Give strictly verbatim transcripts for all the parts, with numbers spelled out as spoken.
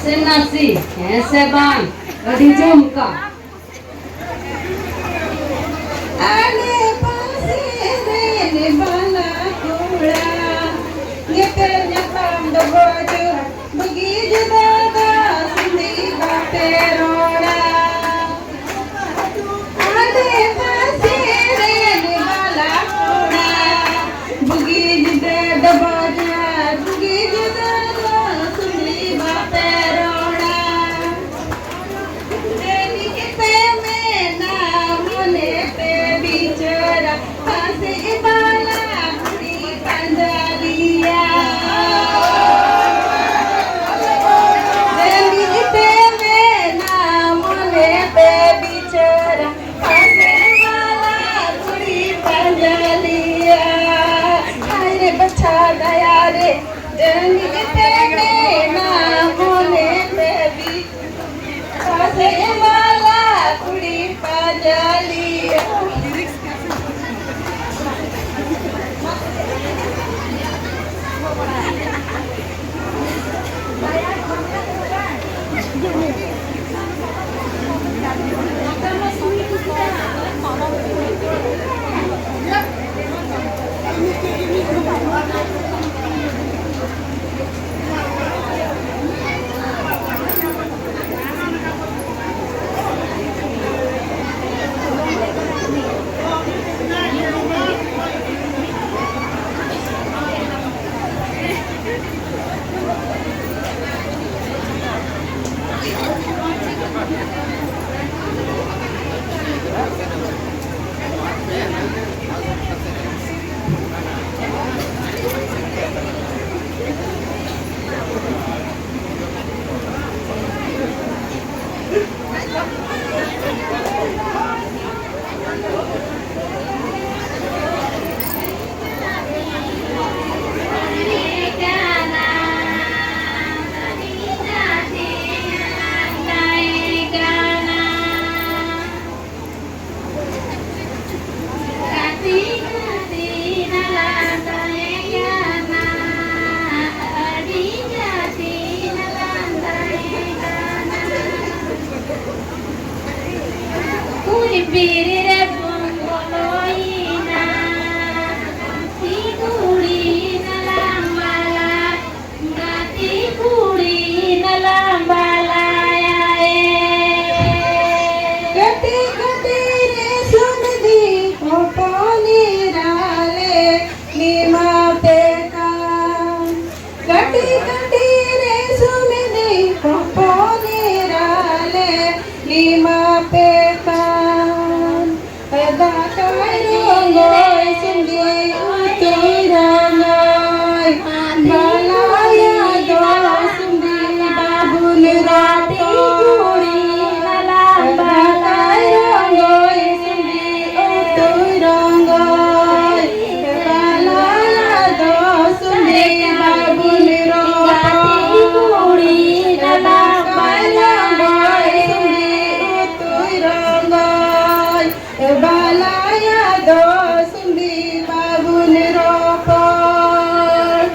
ᱥᱮ ᱱᱟᱥᱮ, ᱦᱮᱸ ᱥᱮ ᱵᱟᱝ? ᱟᱹᱰᱤ ᱡᱚᱢᱠᱟᱣ᱾ ᱟᱞᱮ ᱯᱟᱥᱮ ᱨᱮᱱ ᱵᱟᱞᱟ ᱠᱚᱲᱟ, ᱧᱮᱯᱮᱞ ᱧᱟᱯᱟᱢ ᱰᱚᱵᱚᱜ ᱡᱚᱦᱟᱨ, ᱵᱩᱜᱤ ᱡᱩᱫᱟᱹ ᱫᱚ ᱥᱟᱺᱜᱤᱧ ᱵᱟᱯᱮ ᱨᱚᱲᱟ᱾ ᱟᱞᱮ ᱯᱟᱥᱮ ᱨᱮᱱ ᱵᱟᱞᱟ ᱠᱚᱲᱟ, ᱵᱩᱜᱤ ᱡᱩᱫᱟᱹ ᱫᱚ ᱵᱟᱡᱟᱨ, ᱵᱩᱜᱤ ᱡᱩᱫᱟᱹ ᱫᱚ ᱥᱩᱱᱤ ᱵᱟᱯᱮ ᱨᱚᱲᱟ᱾ ᱡᱟᱹᱱᱤᱡ ᱯᱮ ᱢᱮᱱᱟ ᱢᱚᱱᱮ ᱯᱮ ᱵᱤᱪᱟᱹᱨᱟ, ᱯᱟᱥᱮᱡ ᱵᱟᱞᱟ ᱠᱩᱲᱤ ᱯᱟᱸᱡᱟ ᱞᱤᱭᱟ᱾ ᱡᱟᱹᱱᱤᱡ ᱯᱮ ᱢᱮᱱᱟ ᱢᱚᱱᱮ ᱯᱮ ᱵᱤᱪᱟᱹᱨᱟ, ᱯᱟᱥᱮᱡ ᱵᱟᱞᱟ ᱠᱩᱲᱤ ᱯᱟᱸᱡᱟ ᱞᱤᱭᱟ᱾ ᱦᱟᱭ ᱨᱮ ᱵᱟᱪᱷᱟ ᱫᱟᱭᱟ ᱨᱮ, ᱡᱟᱹᱱᱤᱡ ᱯᱮ ᱢᱮᱱᱟ ᱢᱚᱱᱮ ᱯᱮ ᱵᱤᱪᱟᱹᱨᱟ, ᱯᱟᱥᱮᱡ ᱵᱟᱞᱟ ᱠᱩᱲᱤ ᱯᱟᱸᱡᱟ ᱞᱤᱭᱟ᱾ ᱵᱤᱨ ᱨᱮᱵᱚᱱ ᱵᱚᱞᱚᱭᱮᱱᱟ, ᱜᱟᱛᱮ ᱠᱩᱲᱤ ᱱᱟᱞᱟᱝ ᱵᱟᱞᱟᱭ, ᱜᱟᱛᱮ ᱠᱩᱲᱤ ᱱᱟᱞᱟᱝ ᱵᱟᱞᱟᱭᱟ ᱮ᱾ ᱠᱟᱹᱴᱤᱡ ᱠᱟᱹᱴᱤᱡ ᱨᱮ ᱥᱩᱢᱫᱤ ᱦᱚᱯᱚᱱ ᱮᱨᱟ ᱞᱮ ᱱᱤᱢᱟ ᱯᱮ ᱠᱟᱱ᱾ ᱠᱟᱹᱴᱤᱡ ᱠᱟᱹᱴᱤᱡ ᱨᱮ ᱥᱩᱢᱫᱤ ᱦᱚᱯᱚᱱ ᱮᱨᱟ ᱞᱮ ᱱᱤᱢᱟ ᱯᱮ ᱠᱟᱱ᱾ ᱫᱟᱠᱟᱭ ᱨᱚᱝᱜᱚᱭ ᱥᱩᱢᱫᱤ ᱩᱛᱩᱭ ᱨᱚᱝᱜᱚᱭ, ᱵᱟᱞᱟᱭᱟ ᱫᱚ ᱥᱩᱢᱫᱤ ᱵᱟᱵᱩᱱ ᱨᱚᱯᱚᱲ᱾ ᱫᱟᱠᱟᱭ ᱨᱚᱝᱜᱚᱭ ᱥᱩᱢᱫᱤ ᱩᱛᱩᱭ ᱨᱚᱝᱜᱚᱭ, ᱵᱟᱞᱟᱭᱟ ᱫᱚ ᱥᱩᱢᱫᱤ ᱵᱟᱵᱩᱱ ᱨᱚᱯᱚᱲ᱾ ᱫᱟᱠᱟᱭ ᱨᱚᱝᱜᱚᱭ ᱥᱩᱢᱫᱤ ᱩᱛᱩᱭ ᱨᱚᱝᱜᱚᱭ, ᱵᱟᱞᱟᱭᱟ ᱫᱚ ᱥᱩᱢᱫᱤ ᱵᱟᱵᱩᱱ ᱨᱚᱯᱚᱲ᱾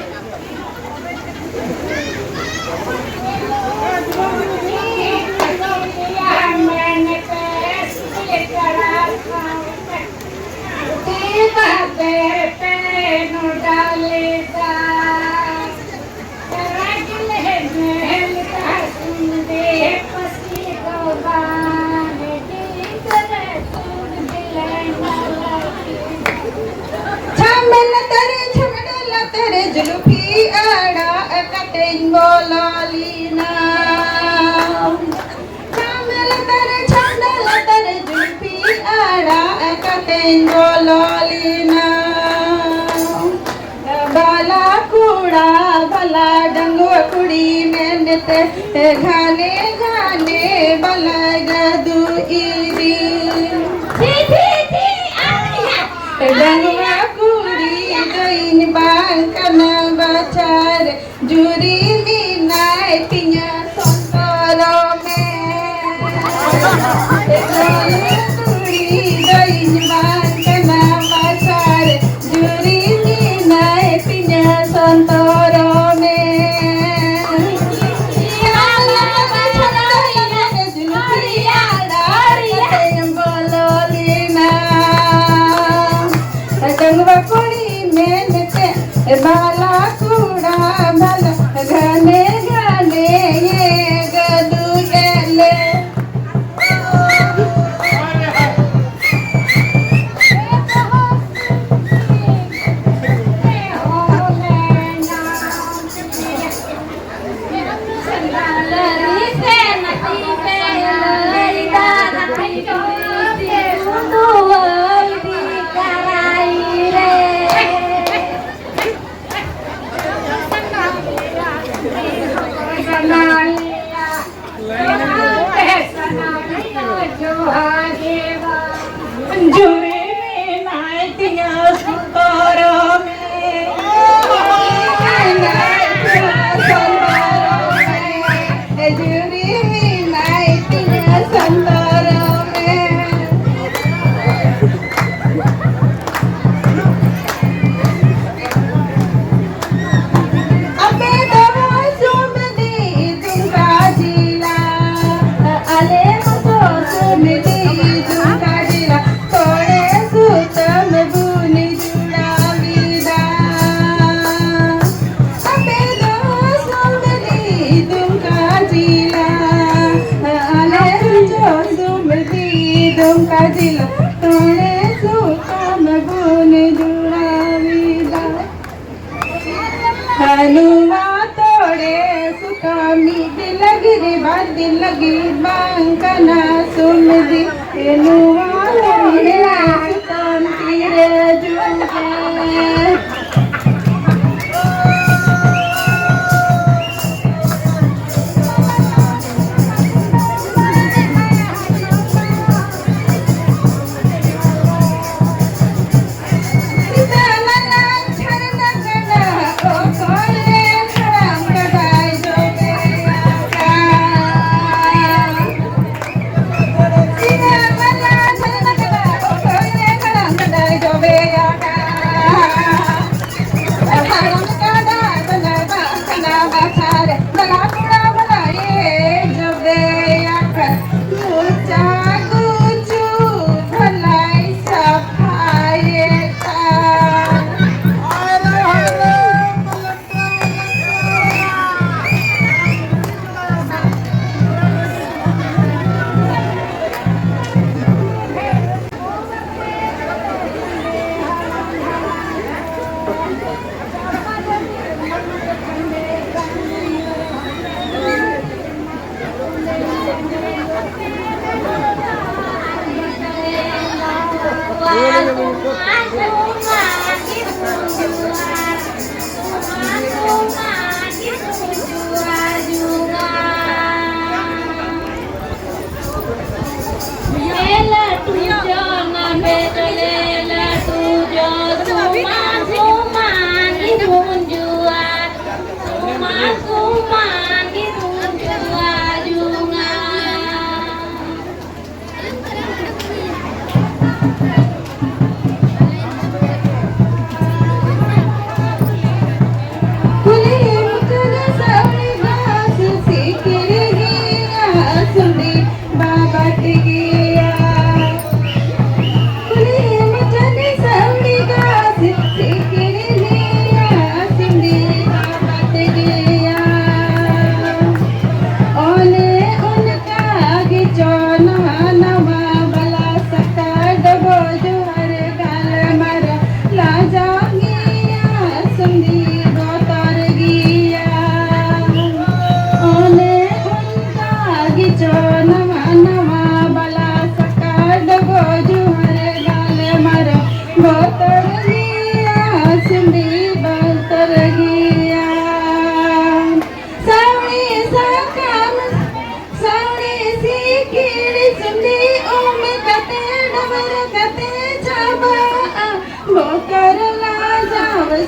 ᱪᱷᱟᱢᱮᱞ ᱞᱟᱛᱟᱨ ᱨᱮ, ᱪᱷᱟᱢᱮᱞ ᱞᱟᱛᱟᱨ ᱨᱮ ᱡᱩᱞᱩᱯᱤ ᱟᱲᱟᱜ ᱠᱟᱛᱮᱧ ᱵᱚᱞᱚ ᱞᱮᱱᱟ᱾ ᱪᱷᱟᱢᱮᱞ ᱞᱟᱛᱟᱨ ᱨᱮ, ᱪᱷᱟᱢᱮᱞ ᱞᱟᱛᱟᱨ ᱨᱮ ᱡᱩᱞᱩᱯᱤ ᱟᱲᱟᱜ ᱠᱟᱛᱮᱧ ᱵᱚᱞᱚ ᱞᱮᱱᱟ᱾ ᱵᱟᱞᱟ ᱠᱚᱲᱟ, ᱵᱟᱞᱟ ᱰᱟᱺᱜᱩᱣᱟᱹ ᱠᱩᱲᱤ ᱢᱮᱱᱛᱮ ᱜᱷᱟᱱᱮ ᱜᱷᱟᱱᱮ ᱵᱟᱞᱟ ᱜᱟᱫᱩ ᱤᱫᱤ᱾ ᱰᱟᱺᱜᱩᱣᱟᱹ ᱠᱩᱲᱤ ᱫᱚᱧ ᱵᱟᱝ ᱠᱟᱱᱟ ᱵᱟᱪᱷᱟᱨ, ᱡᱩᱨᱤ ᱢᱮᱱᱟᱭ ᱛᱤᱧᱟ ᱥᱚᱱᱛᱚᱨ ᱢᱮ᱾ ᱰᱟᱺᱜᱩᱣᱟᱹ ᱠᱩᱲᱤ ᱫᱚᱧ ᱵᱟᱝ ᱠᱟᱱᱟ ᱵᱟᱪᱷᱟᱨ, ᱡᱩᱨᱤ ᱢᱮᱱᱟᱭ ᱛᱤᱧᱟ ᱥᱚᱱᱛᱚᱨ ᱢᱮ᱾ ᱡᱩᱞᱩᱯᱤ ᱟᱲᱟᱜ ᱠᱟᱛᱮᱢ ᱵᱚᱞᱚ ᱡᱩᱨᱤ ᱢᱮᱱᱟᱭ ᱛᱤᱧᱟ ᱥᱚᱱᱛᱚᱨ ᱢᱮ᱾ ᱢᱮᱱᱟᱭ ᱛᱤᱧᱟ ᱥᱚᱱᱛᱚᱨ ᱢᱮ᱾ ᱡᱩᱨᱤ ᱢᱮᱱᱟᱭ ᱛᱤᱧᱟ ᱥᱚᱱᱛᱚᱨ ᱢᱮ᱾ ᱟᱯᱮ ᱫᱚ ᱥᱩᱢᱫᱤ ᱫᱩᱢᱠᱟ ᱡᱤᱞᱟ, ᱟᱞᱮ ᱦᱚᱸ ᱥᱩᱢᱫᱤ ᱫᱩᱢᱠᱟ ᱡᱤᱞᱟ, ᱛᱚᱲᱮ ᱥᱩᱛᱟᱹᱢ ᱵᱩᱱ ᱡᱩᱲᱟᱣᱤᱫᱟ᱾ ᱟᱯᱮ ᱫᱚ ᱥᱩᱢᱫᱤ ᱫᱩᱢᱠᱟ ᱡᱤᱞᱟ, ᱟᱞᱮ ᱦᱚᱸ ᱥᱩᱢᱫᱤ ᱫᱩᱢᱠᱟ ᱡᱤᱞᱟ, ᱛᱚᱲᱮ ᱥᱩᱛᱟᱹᱢ ᱵᱩᱱ ᱡᱩᱲᱟᱣᱤᱫᱟ᱾ ᱱᱚᱣᱟ ᱛᱚᱲᱮ ᱥᱩᱛᱟᱹᱢ ᱢᱤᱫ ᱫᱤᱱ ᱞᱟᱹᱜᱤᱫ, ᱵᱟᱨ ᱫᱤᱱ ᱞᱟᱹᱜᱤᱫ ᱵᱟᱝ ᱠᱟᱱᱟ ᱥᱩᱢᱫᱤ᱾ ᱱᱚᱣᱟ ᱛᱚᱲᱮ ᱥᱩᱛᱟᱹᱢ ᱛᱤᱨᱮ ᱡᱩᱜᱟ?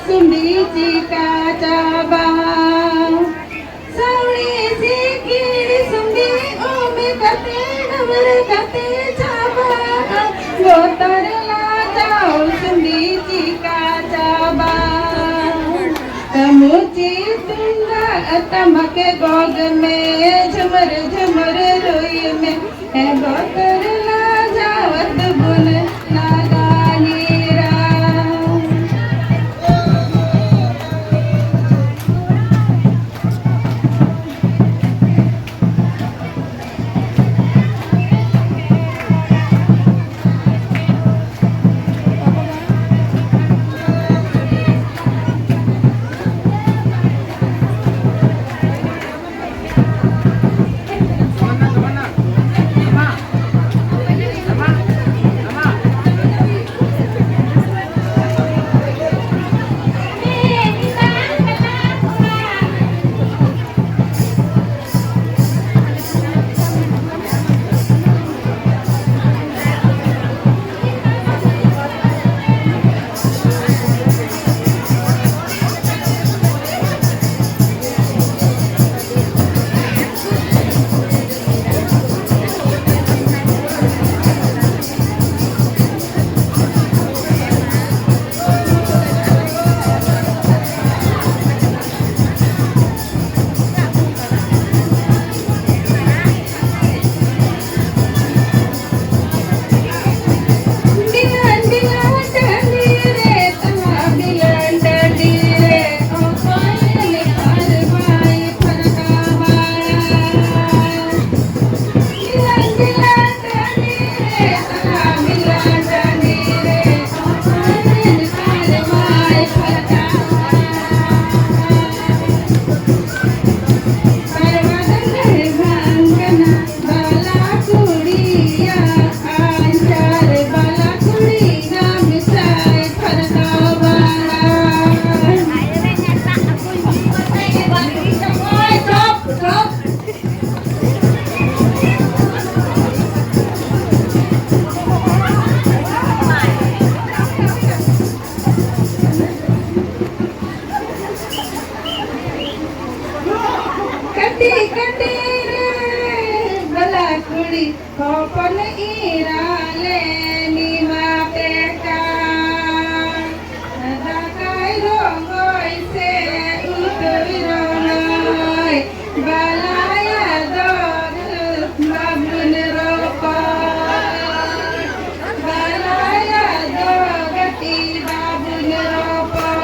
ᱥᱩᱸᱰᱤ ᱪᱤᱠᱟ ᱪᱟᱵᱟ᱾ ᱥᱟᱹᱣᱲᱤ ᱥᱤᱠᱤᱲ ᱥᱩᱸᱰᱤ ᱩᱢ ᱠᱟᱛᱮ ᱰᱟᱹᱵᱽᱨᱟᱹ ᱠᱟᱛᱮ ᱪᱟᱵᱟ᱾ ᱵᱚᱛᱚᱨ ᱞᱟᱡᱟᱣ ᱥᱩᱸᱰᱤ ᱪᱤᱠᱟ ᱪᱟᱵᱟ᱾ ᱢᱩᱪᱤ ᱛᱩᱢᱫᱟᱜ ᱴᱟᱢᱟᱠ ᱜᱚᱜ ᱢᱮ, ᱡᱷᱩᱢᱩᱨ ᱡᱷᱩᱢᱩᱨ ᱨᱩᱭ ᱢᱮ᱾ ᱦᱮᱸ, ᱵᱚᱛᱚᱨ ᱞᱟᱡᱟᱣ ᱛᱮᱵᱚᱱ ᱞᱟᱜᱟ ᱧᱤᱨᱟ᱾ ᱦᱚᱯᱚᱱ ᱮᱨᱟ ᱞᱮ ᱱᱤᱢᱟ ᱛᱮᱠᱟ, ᱫᱟᱠᱟᱭ ᱨᱚᱝᱜᱚᱭ ᱥᱮ ᱩᱛᱩᱭ ᱨᱚᱝᱜᱚᱭ, ᱵᱟᱞᱟᱭᱟ ᱫᱚ ᱵᱟᱵᱩᱱ ᱨᱚᱯᱚᱲ, ᱵᱟᱞᱟᱭᱟ ᱫᱚ ᱜᱟᱛᱮ ᱵᱟᱵᱩᱱ ᱨᱚᱯᱚᱲ᱾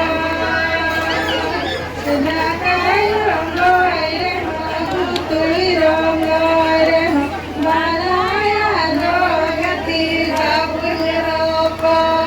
ᱫᱟᱠᱟᱭ ᱨᱚᱝᱜᱚᱭ ᱨᱮᱦᱚᱸ, ᱩᱛᱩᱭ ᱨᱚᱝᱜᱚᱭ ᱨᱮᱦᱚᱸ, ᱵᱟᱞᱟᱭᱟ ᱫᱚ ᱜᱟᱛᱮ ᱵᱟᱵᱩᱱ ᱨᱚᱯᱚᱲ᱾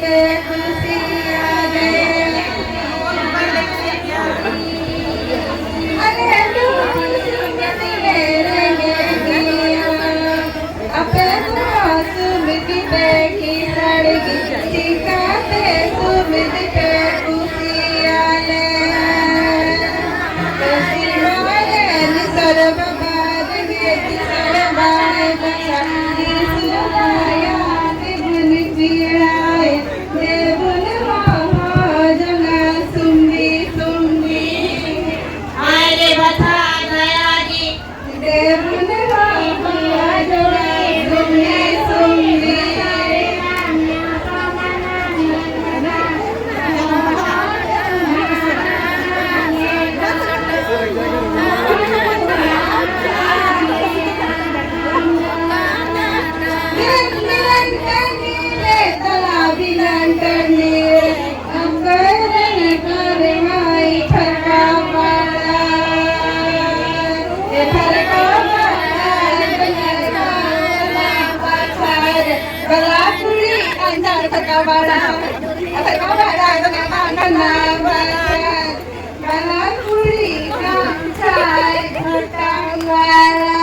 ᱯᱮ ᱠᱩᱥᱤᱭᱟᱞᱮ᱾ ᱟᱞᱮ ᱫᱚ ᱥᱩᱢᱤ ᱞᱮ ᱨᱮᱸᱜᱮᱡ ᱜᱮᱭᱟ᱾ ᱟᱯᱮ ᱫᱚ ᱥᱩᱢᱤ ᱯᱮ ᱠᱤᱥᱟᱹᱬ ᱜᱮ, ᱪᱤᱠᱟᱹᱛᱮ ᱥᱩᱢᱤ ᱯᱮ ᱠᱩᱥᱤᱭᱟᱞᱮ? ᱠᱩᱥᱤ ᱢᱟᱞᱮ ᱱᱤᱥᱚᱨ ᱵᱟᱵᱟ ᱨᱮᱸᱜᱮᱡ ᱠᱤᱥᱟᱹᱬ ᱵᱟᱭ ᱵᱟᱪᱷᱟ, ᱤᱥᱩ ᱫᱟᱭᱟ ᱛᱮᱵᱚᱱ ᱯᱮᱲᱟᱭ᱾ ᱫᱮᱵᱚᱱ ᱦᱚᱦᱚ ᱡᱚᱝᱟ ᱥᱩᱢᱵᱤ ᱥᱩᱢᱵᱤ᱾ ᱟᱭ ᱨᱮ ᱵᱟᱪᱷᱟ ᱫᱟᱭᱟ ᱜᱮ᱾ ᱫᱮᱵᱚᱱ ᱦᱚᱦᱚ ᱡᱚᱝᱟ ᱥᱩᱢᱵᱤ ᱥᱩᱢᱵᱤ᱾ ᱵᱤᱞᱟᱱ ᱠᱟᱹᱢᱤ ᱨᱮ, ᱛᱟᱞᱟ ᱵᱤᱞᱟᱱ ᱠᱟᱹᱢᱤ ᱨᱮ, ᱚᱠᱚᱭ ᱨᱮᱱ ᱠᱚᱨᱮ ᱢᱟᱭ ᱯᱷᱟᱨᱠᱟ ᱯᱟᱲᱟ? ᱮ ᱯᱷᱟᱨᱠᱟ ᱯᱟᱲᱟ, ᱵᱟᱞᱟ ᱠᱩᱲᱤ ᱠᱟᱱ ᱪᱟᱲ ᱯᱷᱟᱨᱠᱟ ᱯᱟᱲᱟ, ᱯᱷᱟᱨᱠᱟ ᱯᱟᱲᱟ ᱫᱚ ᱠᱟᱱᱟ ᱠᱟᱱᱟ ᱵᱟᱪᱷᱟ᱾ ᱵᱟᱱᱟᱨ ᱠᱩᱲᱤ ᱠᱟᱱ ᱪᱟᱭ ᱜᱷᱚᱴᱟᱣᱟᱞᱟ᱾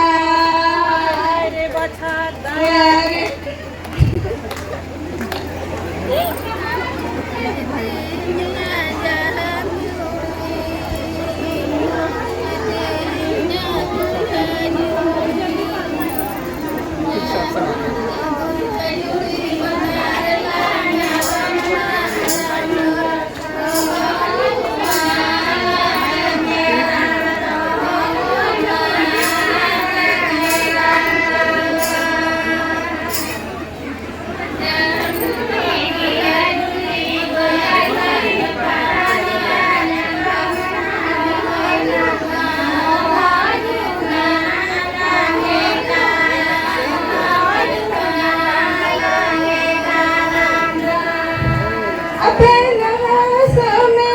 ᱟᱯᱮ ᱱᱚᱣᱟ ᱥᱟᱢᱱᱮ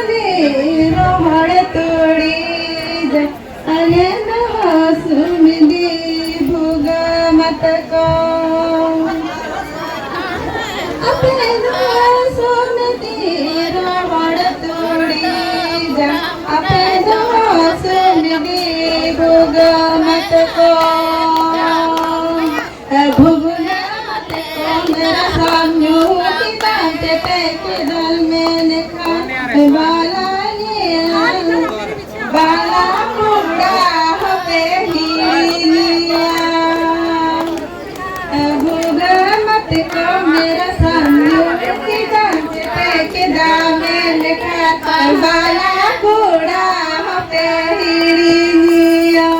ᱨᱚᱦᱚᱲ ᱛᱩᱲᱤ ᱡᱟ-, ᱟᱞᱮ ᱱᱚᱣᱟ ᱥᱩᱢᱤᱫᱤ ᱵᱷᱩᱜᱟᱹ ᱢᱟᱛᱠᱚᱢ᱾ ᱟᱯᱮ ᱱᱚᱣᱟ मत को, भुगना मत को, मेरा सामने की बात पे के दल में देखा, बाला ये, बाला मुंडा हो पे ही लिया। भुगना मत को, मेरा सामने की बात पे के दल में देखा, बाला घोड़ा हो पे ही लिया।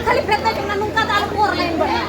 ᱠᱷᱟᱹᱞᱤ ᱯᱷᱮᱛ ᱠᱟᱱᱟ, ᱱᱚᱝᱠᱟ ᱫᱚ ᱟᱞᱚ ᱠᱚ ᱚᱨ ᱞᱟᱭᱤᱱ ᱵᱟᱲᱟᱭᱟ᱾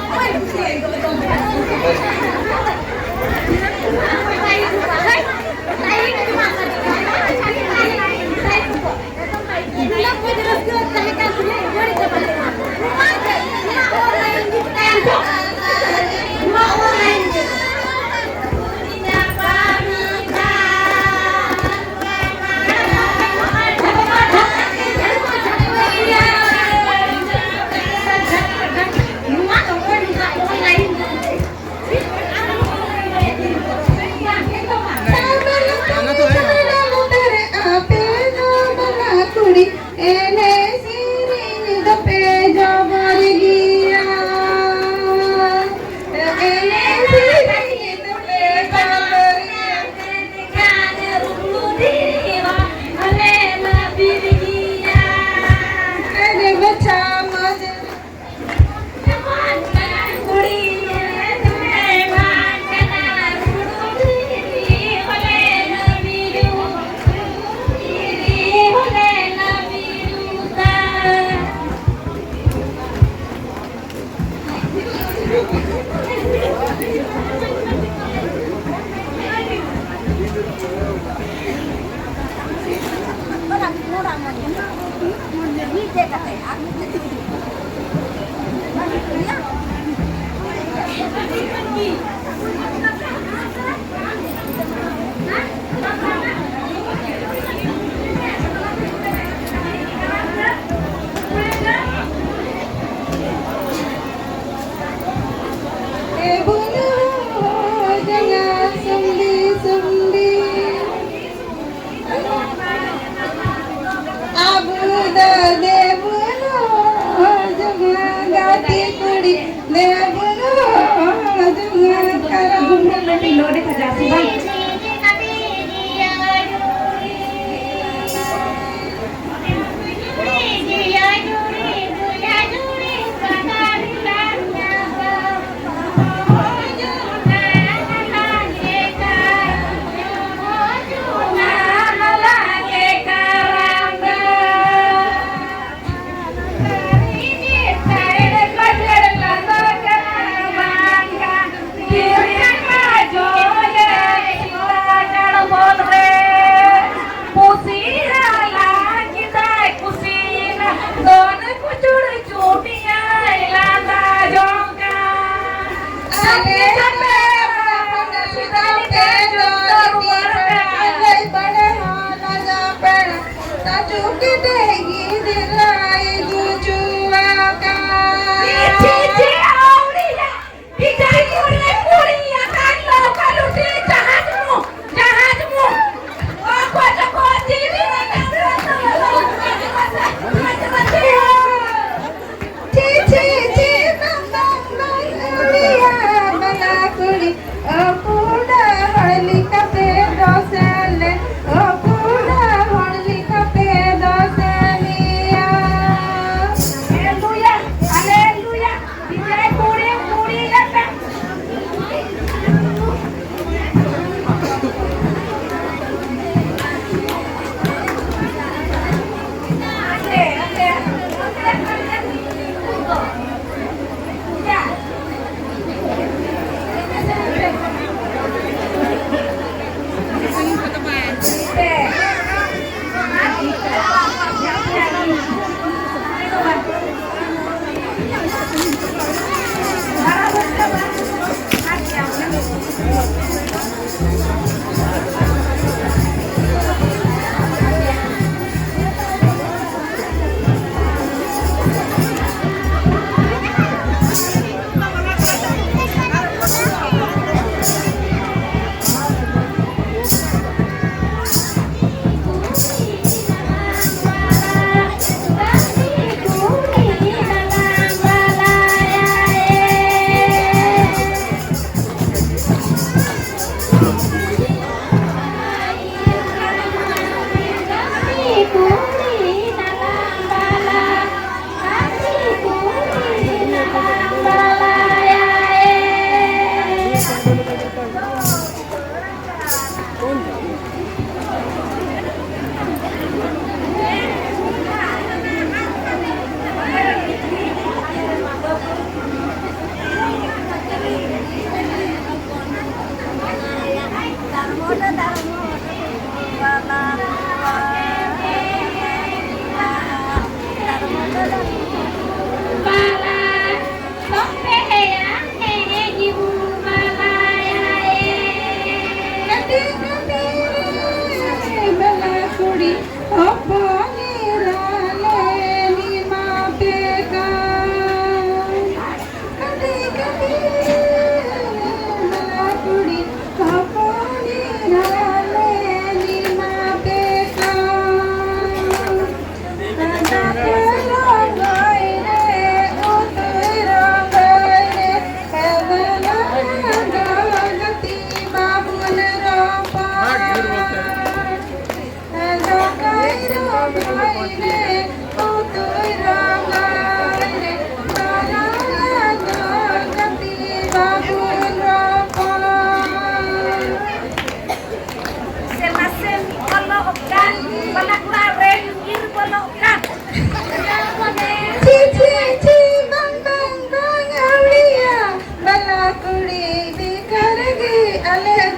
ᱩᱱᱠᱩ ᱞᱟᱹᱴᱩ ᱱᱚᱰᱮ ᱠᱷᱚᱡᱟᱜ ᱥᱮ ᱵᱟᱝ?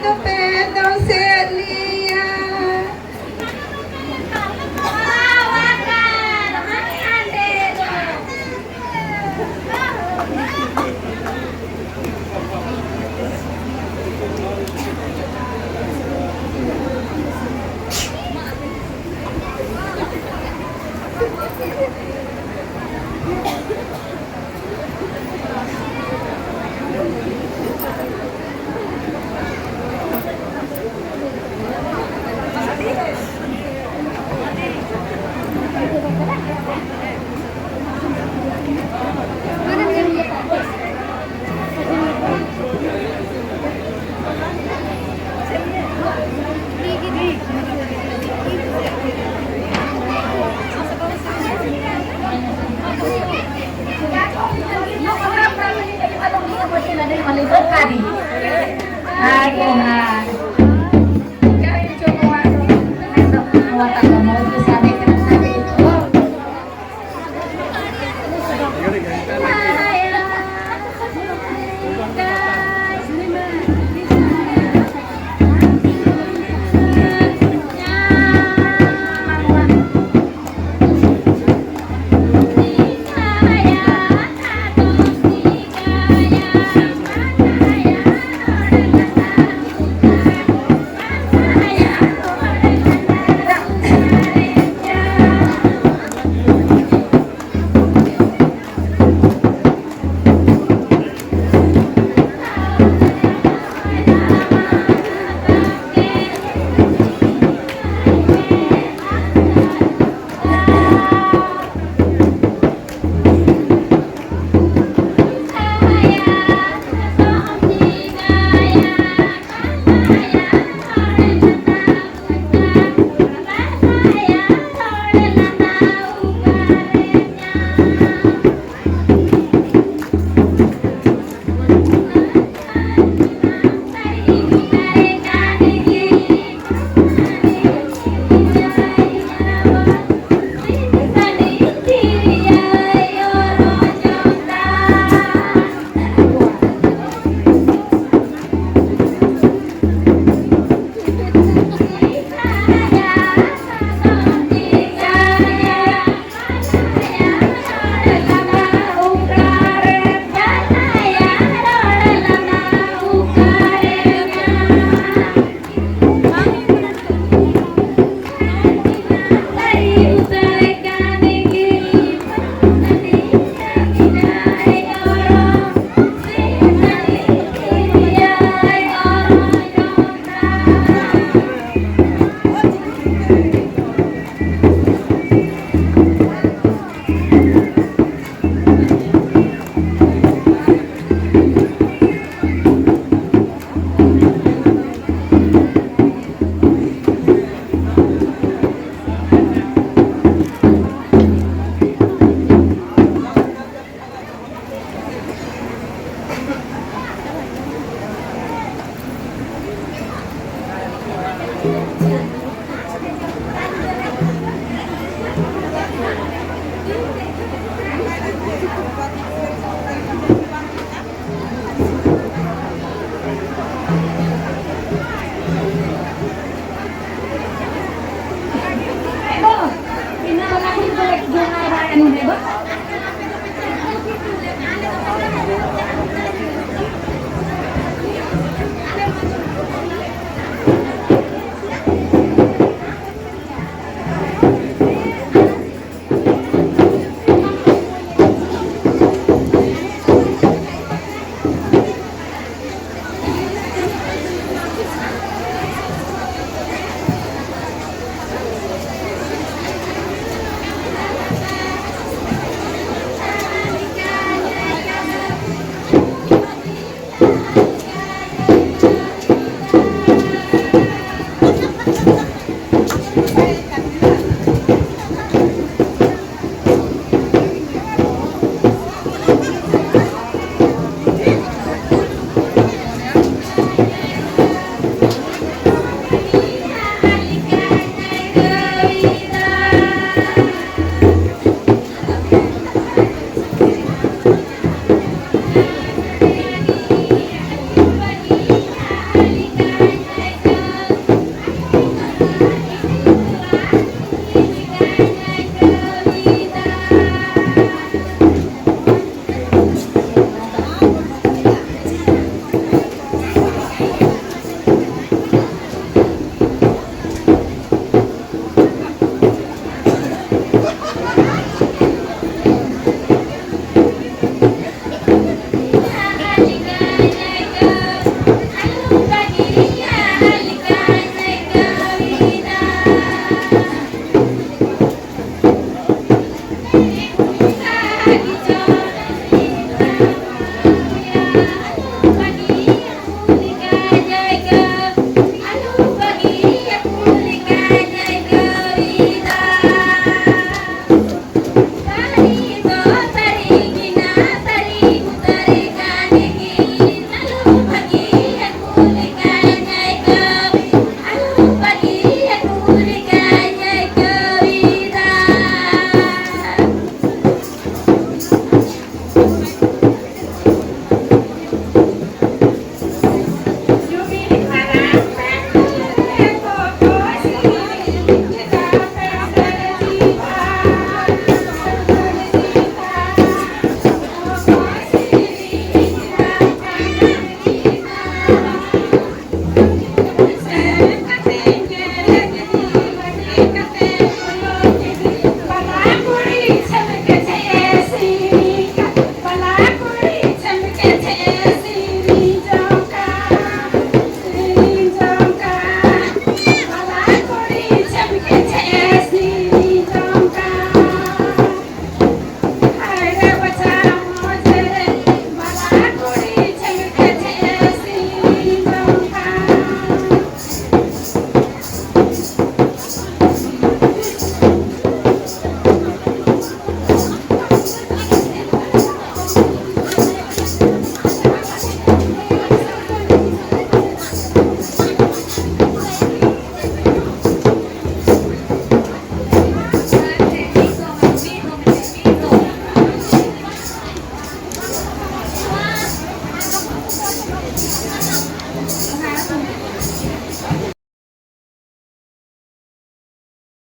ᱠᱟᱛᱮ